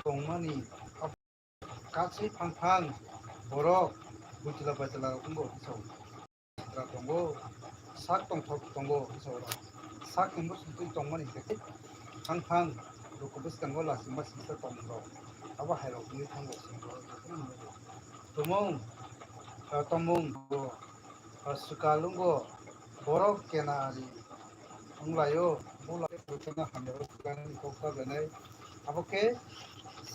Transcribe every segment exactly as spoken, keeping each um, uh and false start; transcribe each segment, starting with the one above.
tongmani katswi phang phang borok bwtwla bwtwla rok wngo hwnwi sao. Sitra tongo, sak tongthok tongo hwnwi sao. Sakni muchungtwi tongmani hwnkhe phang phang rukhu bwskango lachima singsa tongmung rok. Abo hai rok wngwi thango chwng borok jotono nukgo. Tumung, ah, tongmung bo, ah, swkal wngo, borok kena ari wnglaio, bo lai rwchapna hamya o swkangni kok ta belai. Abo khe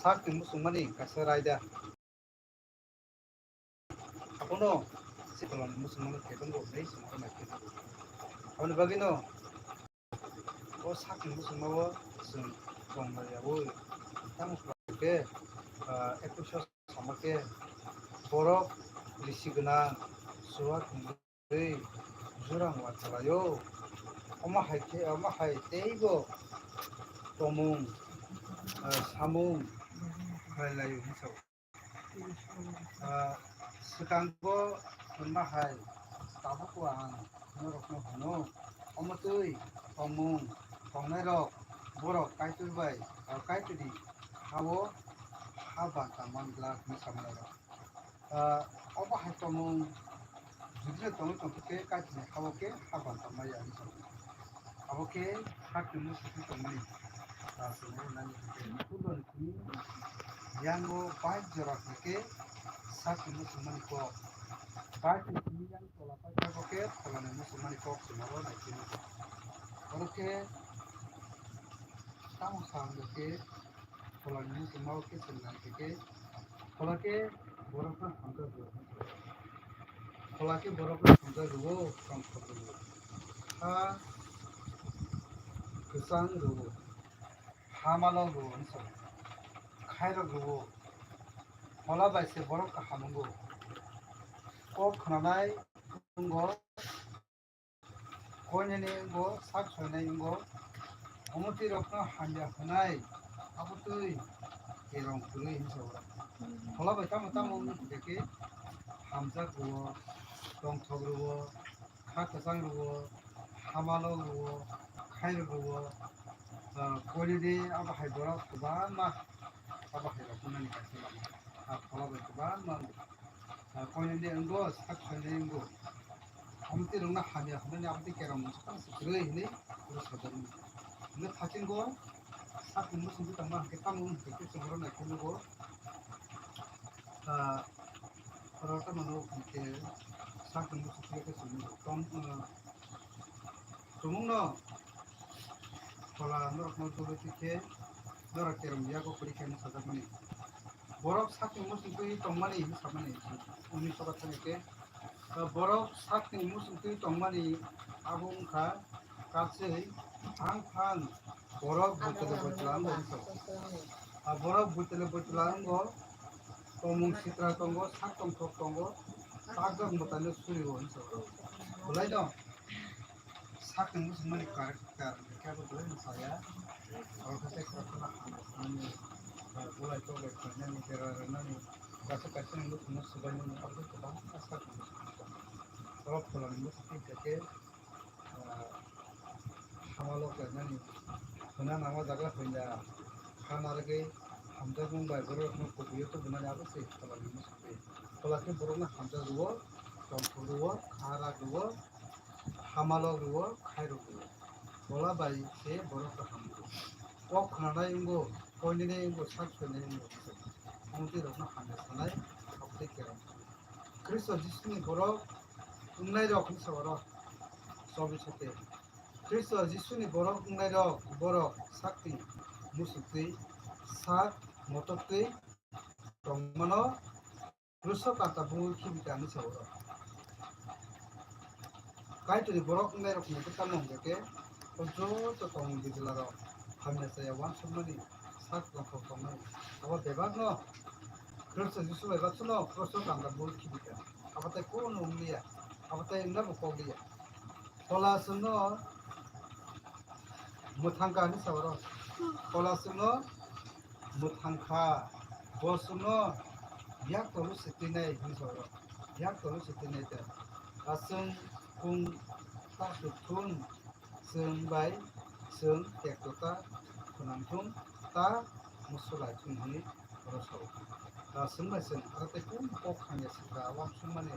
sakni muchungmani kaisa raida. Abono sikolomni muchungmano khe tongo hwnwi swngcharna khe tongo. Aboni bagwino o sakni muchungmao chwng tonglayaui tamo khe, ah, episode sama khe borok risi gwnang, chuwa thwngwi jurang uansalaio. Omo hai khe, omo hai teibo tongmung, ah, samung khlailaio hwnwi sao. Ah, swkango hwnma hai tabukbo ang norokno hwno, omo twi tongmung tongnairok borok Kaitor bai, ah, Kaitorni ha-o ha banta man glak hwnwi samanai rok. Ah, obo hai tongmung judino tongwi tongkhe Kaitorni ha-o khe ha banta maya hwnwi samanai. Abo khe sakni muchungtwi tongmani, ah, chwngno nani hwnkhe, Mukundoni simi yango bike jora hwnkhe sakni muchungmani kok. Bike ni simi yang tola paithakgo khe pholani muchungmani kok chwngno naisingwi. Oro khe tamo sa hwnkhe pholani muchungmao khe chwng naisingkhe, phola khe borokno hamjak rwo. Phola khe borokno hamjak rwo, tongthok rwo. Ha kwchang rwo, ha malok rwo hwnwi sao. Khairok rwo, phola bai se borok kaham wngo. Kok khnanai wngo, koinene wngo, sak soinai wngo. Omo twi rokno hamya hwnai, abo twi kerong kwrwi hwnwi sao. Phola bai tamo tamo wngwi tongkhe hamjak rwo, tongthok rwo, kha kwchang rwo, ha malok rwo, khairok rwo, ah, koinene abo hai borok kwbangma abo hai rok wngnani kaisa lama. Ah, phola bai kwbangma wngo. Ah, koinene wngo, sak soinai wngo. Omo twi rokno hamya hwnmani abo twi kerong mungsa tang se kwrwi hwnwi oro sajak nai. Hwnwi thachingbo sakni muchungtwi tongma hwnkhe tamo wng hwnkhe chwng oro naikhwlwi nugo. Ah, oro tamo nugo hwnkhe sakni muchungtwi khe chwng nugo. Tong, ah, Tumungno phola norokno dulwi twi khe norok kerong yago kwrwi khe sajakmani. Borok sakni muchungtwi tongmani hinwi samani hwnwi sokat thani khe, ah, borok sakni muchungtwi tongmani abo wngkha katswi phang phang borok bwtwlwi bwtwla wngo hwnwi sao. Ah, borok bwtwlwi bwtwla wngo, tongmung sitra tongo, sak tongthok tongo, takjak mwtaino surio hwnwi sao. Bwlaino sakni muchungmani kar-, karwi khe abo bwlaino saya. Oro khe tei khoroksa hamjakmani, ah, bulai toklai khlainani, bera rwnani, kaisa kaisa ni muchungno swbainani, abo khe kwbangma sakni muchungma tongo. Oro pholani muchung twi hwnkhe, ah, hamalo khlainani, hwnna nangma jaga hwnda, kha narwgwi hamjakmung bai borokno kubui o tubunani abo se pholani muchung twi. Phola khe borokno hamjak rwo, tongthok rwo, kha rak rwo, hamalok rwo, khairok rwo. Phola bai se borok kaham rwo. Kok khnanai wngo, koinene wngo, sak soinai wngo. Omo twi rokno hamya sanai, abo tei kerong. Khristo Jisuni borok wngnairok hwnwi sa oro. Chobwi sate. Khristo Jisuni borok wngnairok, borok sakni musuktwi, sak motoktwi tongmano Kruso kanta bui khibi kani sa oro. Kaitorni borok wngnairokni bwkha nong hwnkhe o joto tongmung bijlarok hamya chaya uansukmani sak tongthok tongmani. Abo bebakno Khristo Jisu bai baksono Kruso kanta bui khibi kha. Abo tai kono wngliya, abo tai wngna bo kok liya. Phola chwngno mwthang kha hinwi sa oro. Phola chwngno mwthang kha, bo chwngno yak tolu se twinai hinwi sa oro. Yak tolu se twinai ta. Aswng kung ta su thun, chwng bai chwng tekto ta khwnam thung ta musu lai chwng hwnwi oro sao. Ah, chwng bai chwng aro tei kung kok hamya sikha, abo ang chwng mani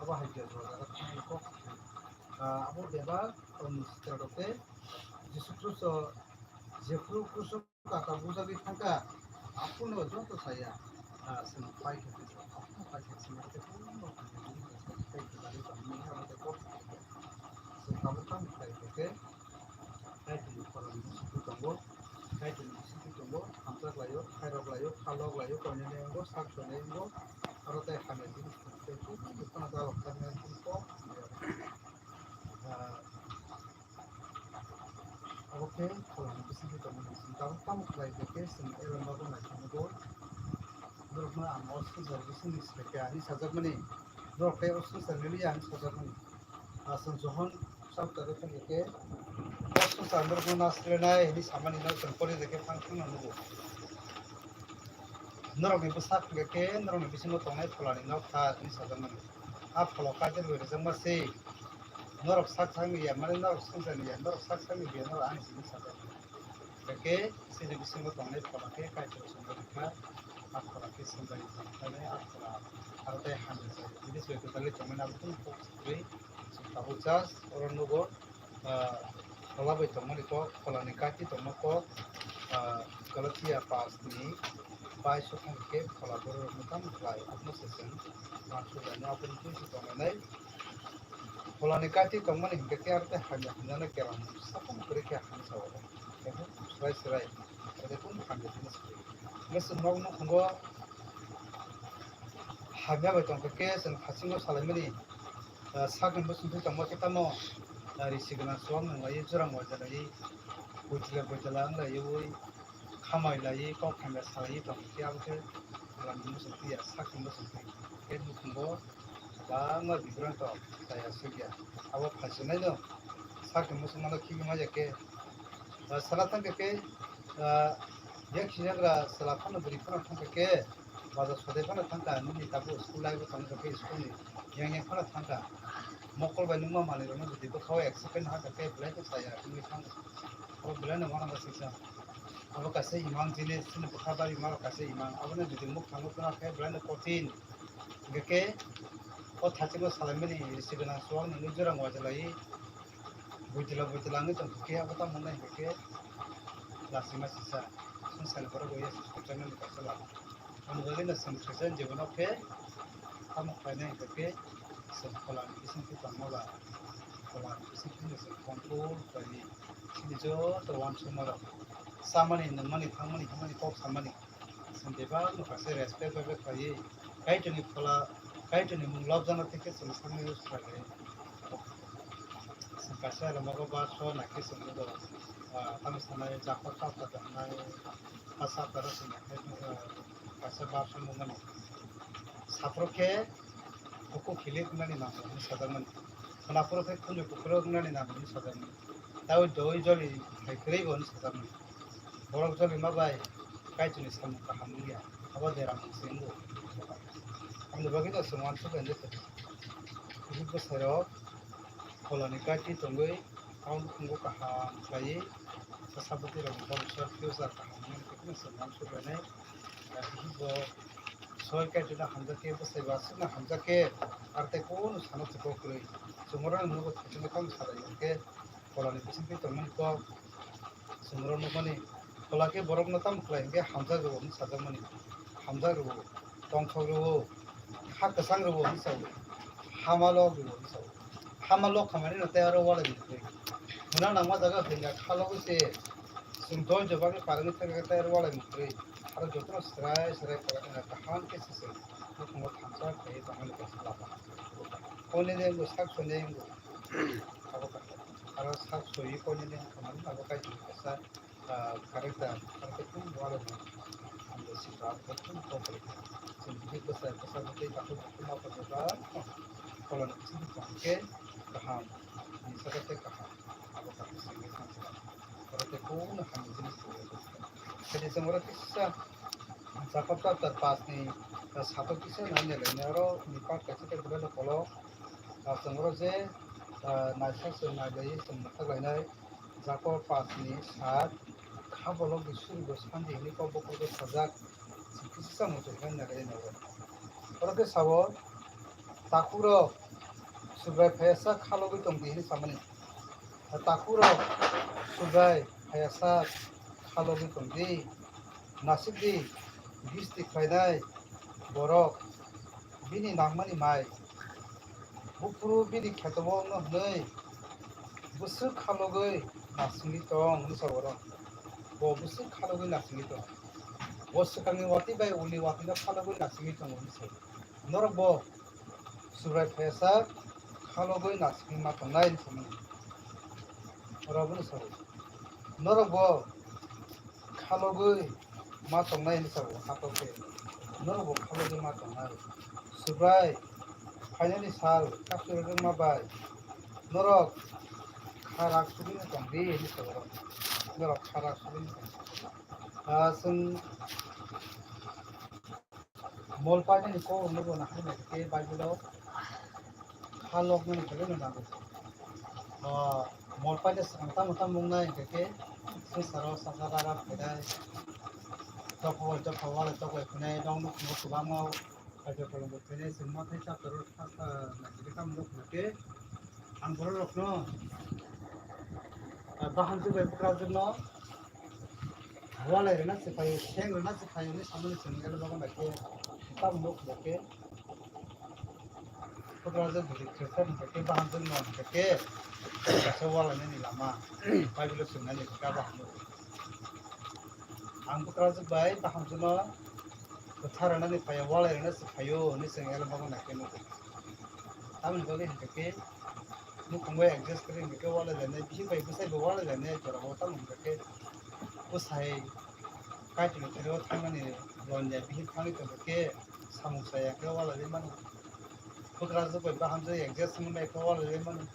abo hai khe jora jaga thangmani kok. Ah, abo bebak oni sitra rok tei Jisu Khristo jephru kusu kaka bujagwi thangkha, aphuru joto saya, ah, chwng pai khe tei aphuru pai khe chwng tei kung kok hamya sikha, tei khe bari tongmani abo tei kok. Chwng tabuk tamo khlai khe khe, Kaitorni pholani bisingtwi tongo, Kaitorni bisingtwi tongo, hamjak laio, khairok laio, khalok laio, koinene wngo, sak soinai wngo, aro tei hamya jinis tei tei tei tei phano dalok thangna tei kok hamya. Ah, abo khe pholani bisingtwi tongmani bising tabuk tamo khlai khe khe chwng elem bago naithok nugo. Norokno ang o sujak bisingni sai khe ani sajakmani, norok tei o sujak nini ani sajakmani. Aswk Johon chapter o thangwi khe, o swngchar norokno naslenai hwnwi samani no chwng pori rwkhe phang phang no nugo. Norokni bwsak hwnkhe khe norokni bisingo tongnai pholani nokha hwnwi sajakmani. A pholo kaitor bai rwjakma se. Norok sak sakni ya, mane norok swngcharni ya, norok sak sakni ya, norok ani simi sajakmani. Hwnkhe chini bisingo tongnai phola khe Kaitor chwngno rwkha, a phola khe swngcharni tongthai, a phola aro tei hamya jai. Bini se kwtal tongmani abo kunu kok se kwrwi, chwng tabuk just oro nugo, ah, phola bai tongmani kok, pholani kati tongma kok, ah, Galatia paanch ni bais o thang khe phola borok rok mwthang khlai, abono se chwng uansuk lainai, aboni twi se tongnai. Pholani kati tongmani hinkhe khe aro tei hamya hwnjano kelam sakno kwrwi khe hamya sao. Abo swrai swrai, abo tei kunu hamya hwnwi swrai. Hwnkhe chwng nok nukhungo hamya bai tongkha khe chwng phasingo salaimani, ah, sakni bwswngtwi tongma khe tamo, ah, risi gwnang chuwak nung laiwi, jurang waja laiwi, boitwla boitwla wng laiwi, khamai laiwi, kok hamya salaiwi tongkha khe abo khe pholani bwswngtwi ya, sakni bwswngtwi. Khe nukhungo kwbangma bibranto chaya sukya. Abo phaisinaino sakni bwswngmano khibi manya khe, ah, sana thangkha khe, ah, yak sinagra chwla phano bwrwi phano thangkha khe, bajar sodai phano thangkha, nini tabuk school life o tongkha khe school ni yang yang phano thangkha. Mokol bai nungma manwi rokno jodi bwkhao accept khe nahakha khe belai khe chaya wngwi thango. Abo belai no uanama swijak. Abo kaisa imang jinis, chini bwkha bari ma rok kaisa imang. Abono jodi mukhango tongna khe belai no kothin. Hingkhe khe o thachikgo salaimani risi gwnang chuwak nungwi jora waja laiwi, buitwla buitwla wngwi tongkha khe abo tamo wngkha hingkhe khe lasima sisa swngcharni borok rwya se songcharnani kaisa lama. Ani bagwi no chwng khaisa jibon o khe tamo khlainai hingkha khe chwng pholani bisingtwi tongma ba pholani bisingtwi no chwng control khlaiwi chini joto uansukma rok chamani nungmani thangmani himani kok samani. Chwng bebak no kaisa respect bai bai khlaiwi, Kaitorni phola, Kaitorni mung lobjakna thik khe chwng sakno use khlai lai. Chwng kaisa rogo baksa naikhe chwng nugo, ah, tamo sanai Jakob chapter hwnai, ah, chapter o chwng naikhe, ah, kaisa baksa nukmani. Saphuru khe bukhuk hilik wngnani nango hwnwi sajakmani. Khwnaphuru khe khunju kuphuru wngnani nango hwnwi sajakmani. Tei doi joli hai kwrwi bo hwnwi sajakmani. Borok jolima bai Kaitorni samung kaham wngya, abo derang se wngo. Aboni bagwino chwng uansuk khe, hwnwi bwsarok pholani kati tongwi abo nukhungo kaham khlaiwi, bwsa bwtwi rokni bhobishyot future kaham wngmani khe chwng uansuk lainai. Bo soi Kaitorno hamjak khe, bwsai bo aswkno hamjak khe, aro tei kunu sana se kok kwrwi. Chwng oro nugo thaichukmani tamo salai hwnkhe, pholani bisingtwi tongmani kok, chwng oro nukmani, phola khe borokno tamo khlai hwnkhe hamjak rwo hwnwi sajakmani, hamjak rwo, tongthok rwo, ha kwchang rwo hwnwi sao, hama lok rwo hwnwi sao. Hama lok khamani no tei aro walai mukri. Hwnna nangma jaga hwnkha kha logwi se chwng dol jobagwi parani thangkhe tei aro walai mukri. Aro jotono srai srai kaham khe se chwng nukhungo thansa khlaiwi tongmani kaisa lama. Koinene wngkha, sak soinai wngkha. Abo kaham. Aro sak soiwi koinene wngkha mani abo Kaitorni kaisa, ah, character. Aro tei kunu walai mano. Ang bo sikha, abo kunu kok bai kha. Chwng bihik bwsa, bwsa bwtwi takhuk bukhuk ma phaikha ba, pholani bisingtwi tong khe kaham. Nini sakha tei kaham. Abo kaham simi thansa. Oro tei kunu hamya jinis tongwi. Khe chwng oro kisa Jakob chapter paanch ni, ah, sato kisa nai nai lai nai oro ni part kaisa tei belai no kolok. Ah, chwng oro je, ah, naisa se nai lai chwng mwthak lai nai. Jakob paanch ni sat, ha bolok di suri bo sandi hwnwi kok bokhorok sajak, chwng kisa muchung khe naglai nago. Oro khe sao, takhuk rok Subrai phaiyasak khalogwi tong di hwnwi samani. Takhuk rok Subrai phaiyasak khalogwi tong di, nasik di, gisti khlainai borok bini nangmani mai. Buphuru bini kheto-o wngno hwnwi bwswk khalogwi nasingwi tong hwnwi sa oro. Bo bwswk khalogwi nasingwi tong. Bo swkangni watwi bai ulni watwino khalogwi nasingwi tongo hwnwi sa. Norok bo Subrai phaiyasak khalogwi nasingwi ma tongnai hwnwi sa mano. Oro bono sa. Norok bo khalogwi ma tongnai hwnwi sa bo hato khe. Norok bo khalogwi ma tongnai. Subrai phainani sal kapsui rwma bai norok kha rak sugwino tong di hwnwi sa oro. Norok kha rak sugwino tong di. Ah, chwng Mol painani kok rokno bo nahar nai khe Bible o kha loknani belai no nango. Ah, mol paina swkang tamo tamo wngnai hwnkhe khe swngcharo sasa rara phainai, dophao dophao walai choklai phainai, nok nukhungo kwbangma kaitor kolombo phainai, chwng Mathai chapter o sasa naisingkhe tamo nukho khe ang borok rokno, ah, bahan chubai bwkrajwkno Walai rwna se phaio, seng rwna se phaio hinwi samani chwng ele bago naikhe, tamo nuk bo khe. Putra je bwrwi khe, seng hwnkhe khe, bahan jwk no hwnkhe khe, kaisa walai nani lama, Bible o swngnani hwnkhe abo hamjwk. Ang putra jwk bai bahan jwk no kwthar rwnani phaio, walai rwna se phaio hinwi chwng ele bago naikhe nugo. Tamoni bagwi hwnkhe khe, Nukhung bai adjust khe hwnkhe walai lainai, bihik bai bwsai bo walai lainai, jora o tamo hwnkhe bwsai Kaitorni thani o thangnani lon ya, bihik thangwi tongkha khe samung chaya khe walai lai mano. Putra jwk bai bahan jwk adjust wngwi nai khe walai lai mano.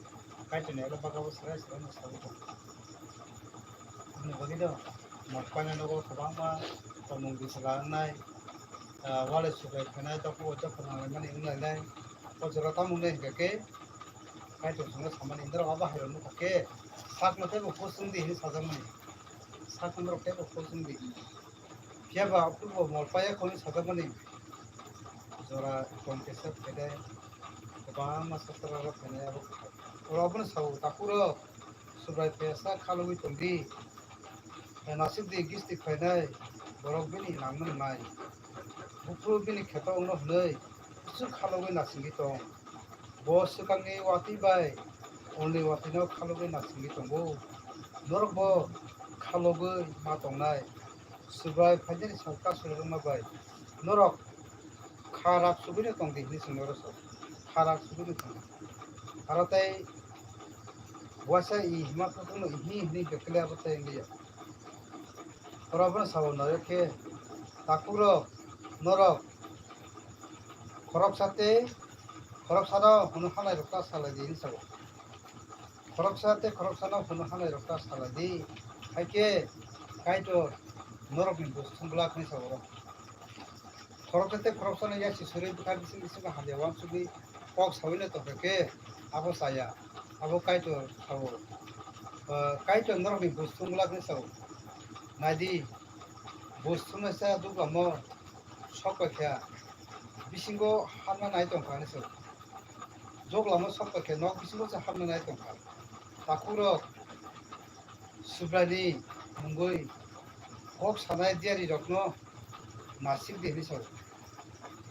Kaitorni elo bagabo sarai sarai no sawi tongo. Aboni bagwi no mol paina nogo kwbangma tongmung bisala wngnai, ah, walai suklai khainai, dophao dophao nang laimani wng lainai. O jora tamo wngnai hwnkhe khe, Kaitor chwngno samani, norok abo hai rok nukha khe, sakno teibo kusung di hinwi sajakmani. Sakno norok teibo kusung di. Phiya ba aphuru bo mol paiya kho hinwi sajakmani. Jora tong kisa phainai, kwbangma sasra rok phainai abo. Oro abono sao, takhuk rok, Subrai phaiya sak khalogwi tong di. Nasik di gisti khlainai borok bini nangmani mai. Buphuru bini kheto wngno hwnwi bwswk khalogwi nasingwi tong. Bo swkangni watwi bai ulni watwino khalogwi nasingwi tongo. Norok bo khalogwi ma tongnai. Subrai phainani sal kasui rwma bai norok kha rak sugwino tong di hinwi swngwi oro sa. Kha rak sugwino tong di. Aro tei waisa i hima kuthukno i hi hinwi hwnkhe kle abo tei wngya. Oro abono sabo naio khe, takhuk rok, norok khoroksa tei khoroksano hwnwi hanai rok ta salai di hinwi sabo. Khoroksa tei khoroksano hwnwi hanai rok ta salai di. Hai khe Kaitor norokni buj thum glak hinwi sabo oro. Khoroksa tei khoroksano yasi suri bwkha bising bisingo hamya uansugwi kok saui no tongkha khe abo chaya, abo Kaitor sao. Ah, Kaitor norokni buj thum glak hinwi sao. Nai di, buj thumnaisa duglamo sok pai kha, bisingo hapna nai tongkha hinwi sao. Duglamo sok pai kha, nok bisingo se hapna nai tongkha. Takhukrok Subraini mungwi kok sanai diyarirokno nasik di hinwi sao.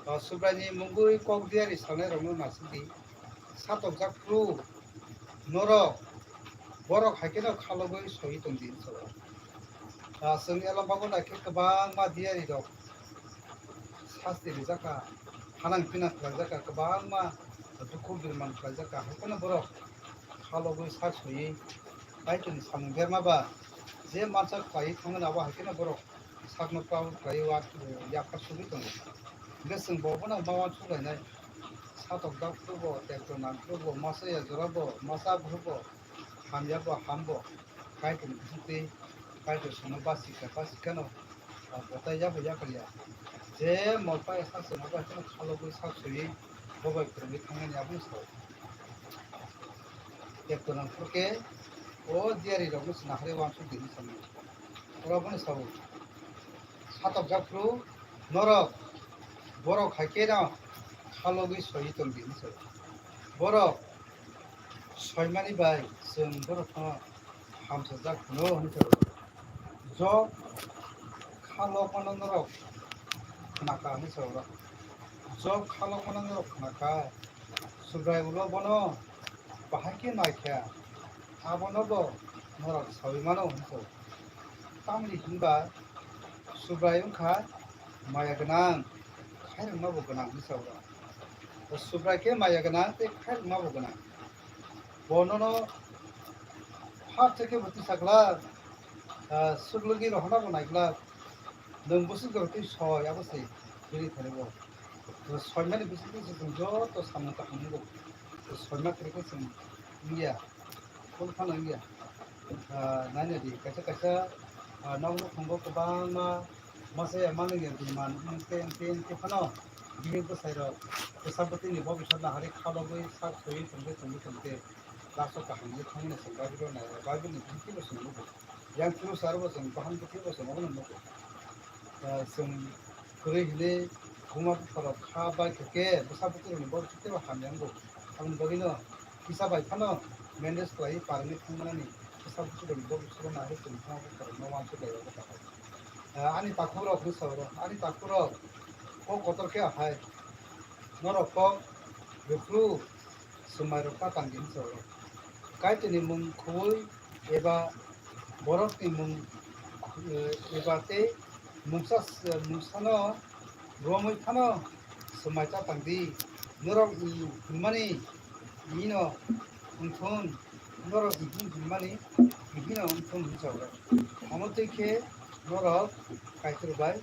O Subraini mungwi kok diyari sanairokno nasik di. Satokjak phuru norok borok hai kheno khalogwi soi tong di hinwi sao. Ah, chwng elombago naikhe kwbangma diyarirok sasti rijak kha, hanang pinang khlaijak kha, kwbangma dukhu birman khlaijak kha, hai kheno borok khalogwi sak soiwi Kaitorni samung berma ba je mansa khlaiwi thangmani abo hai kheno borok sakno proud khlaiwi wa, yaphar sugwi tongo. Hwnkhe chwng bo bono ma uansuk lainai, satok dak phuru bo, tekto nang phuru bo, masa ya jora bo, masa aphuru bo, hamya bo, ham bo, Kaitorni bisingtwi Kaitor chwngno basi kha, basi kheno, ah, bo tai yaphar yaphar ya. Je mol pai sak chwngno bai kheno khalogwi sak soiwi bo bai phwrwngwi thangnani abono sao. Tekto nang phuru khe o diyarirokno chwng naharwi uansuk di hinwi sanwi. Borok bono sao, "Satokjak phuru norok borok hai kheno khalogwi soiwi tongdi," hinwi sao. Borok soimani bai chwng borokno hamsajak hwno hinwi sao. Job khalokmano norok khnakha hinwi sao. Job khalokmano norok khnakha. Subrai ulo bono bahai khe naikha, abono bo norok saui mano hinwi sao. Tamni hinba Subrai wngkha maya gwnang, khairokma bo gwnang hinwi sao. Subrai khe maya gwnang tei khairokma bo gwnang. Bo nono hap se khe bo tisa glak, ah, suklugwi rohorna bo nai glak. Nwng bwswk jora twi soi, abo se tini thani bo. Soimani bisingtwi se chwng joto samung kaham wngo. Soima kwrwi khe chwng wngya, phul phano wngya. Ah, naina di, kaisa kaisa, ah, nok nukhungo kwbangma masa ya manwi ya di man, wngte, wngte, wngte phano bini bwsai rok bwsa bwtwi ni bobisot nahari khalogwi sak soi tongte, tongte, tongte. Last o kaham ni thangmani chwng Bible o nai, Bible ni bithi bo chwng nugo. Yang phuru sar bo chwng kaham bithi bo chwng obono nugo. Ah, chwng kwrwi hinwi buma bupha rok kha bai khe khe bwsa bwtwi rok ni borok khe teibo hamya wngo. Aboni bagwi no kisa bai phano manage khlaiwi parwngwi thangmani kisa bwtwi rok ni borok soro nai chwng buma bupha rok no uansuk lai o bwkha bai. Ah, ani takhuk rok hinwi sa oro, ani takhuk rok kok kotor khe ahai norok kok rwphru swmai rok ta tang di hinwi sa oro. Kaitor ni mung khubui eba borok ni mung, eh, eba tei mungsa, mungsa no romwi phano swmai ta tang di. Norok i hwnmani i no wngthun, norok i hwn hwnmani i hino wngthun hinwi sa oro. Omo twi khe norok Kaitor bai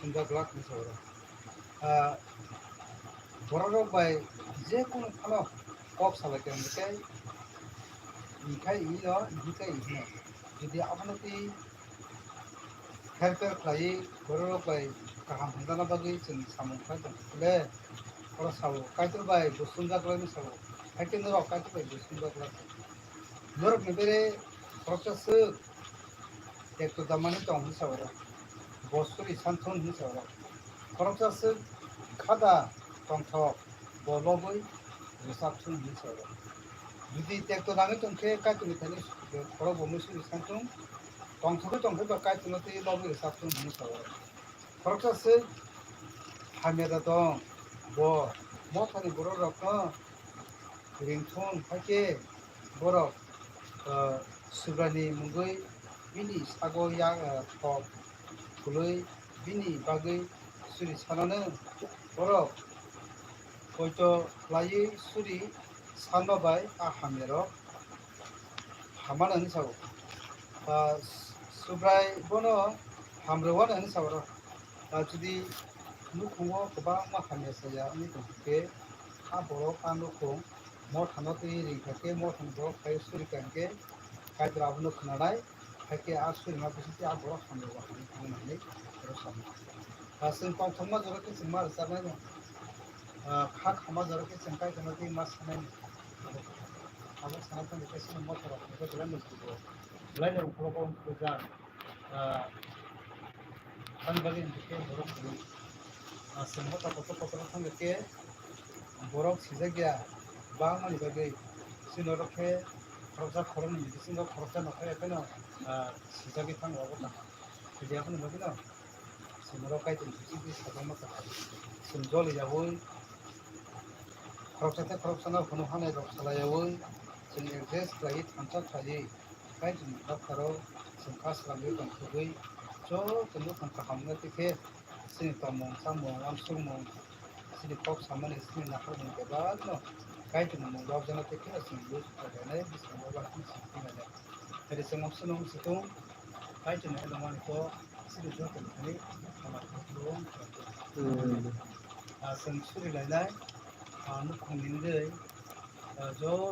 sumjak glak hinwi sa oro. Ah, borok rok bai je kunu phano kok salai khe hwnkhe, i khai i no, i khai i hino. Jodi abono twi her per khlaiwi borok rok bai kaham hwnjana bagwi chwng samung khai tong khe le, oro sao, Kaitor bai bo sumjak glai no sao, hai khe norok Kaitor bai bo sumjak glak. Norok ni bere khoroksa swk tekto damani tong hinwi sa oro, bo suri santhun hinwi sa oro. Khoroksa swk khada tongthok, bo lobwi rwchapthun hinwi sa oro. Jodi tekto nangwi tong khe Kaitorni thani khorok bo mui suri santhung, tongthogwi tong khe ba Kaitorno twi lobwi rwchapthun hinwi sa oro. Khoroksa swk hamya da tong, bo mothani borok rokno ringthun, hakhe borok, ah, Subraini mungwi bini sago ya, ah, thok khulwi bini bagwi suri sanano borok poito khlaiwi suri sanma bai a hamyarok hamano hinwi sao. Ah, Subrai bono hamrwano hinwi sao oro. Ah, jodi nukhungo kwbangma hamya saya wngwi tongkha khe, a borok a nukhung mothano twi ringkha khe, mothani borok phai suri ka hinkhe, Kaitor abono khwnanai, hakhe a surima bisingtwi a borok hamrwgo hinwi thangmani oro sama. Ah, chwng tongthokma jora khe chwng ma rwchabnaino, ah, kha khama jora khe chwng Kaitorno twi ma sanaino. Abo sana thangkhe chwng mothorok hwnkhe belai no jugo, belai no ukhulok o wngkha. Ah, ani bagwi hwnkhe borok kwrwi. Ah, chwng motha kotor kotor thangkhe borok sijak ya, bangmani bagwi chini oro khe khoroksa khoroknwi bisingo khoroksa nokha ya phano, ah, sijagwi thango abo kaham. Phiya phano bagwino chwng oro Kaitor bisingtwi sajagma kaham. Chwng joli yaui khoroksa tei khoroksano hwnwi hanai rok salayaui chwng adjust khlaiwi thansa khlaiwi Kaitorni dopharo chwng kha slamwi tongthogwi jotono kaham wngna twi khe chini tongmung, chamung, uansukmung, chini kok samani, chini naharmung bebakno Kaitorni mung lobjana tei khe chwng bwswk khlainai bwskango bakni simi twilainai. Hai chwng amsukno amsukung Kaitorni nangmani kok chini jotoni thani hamari kok. Ah, chwng surilainai, ah, nukhungni wngwi, ah, joto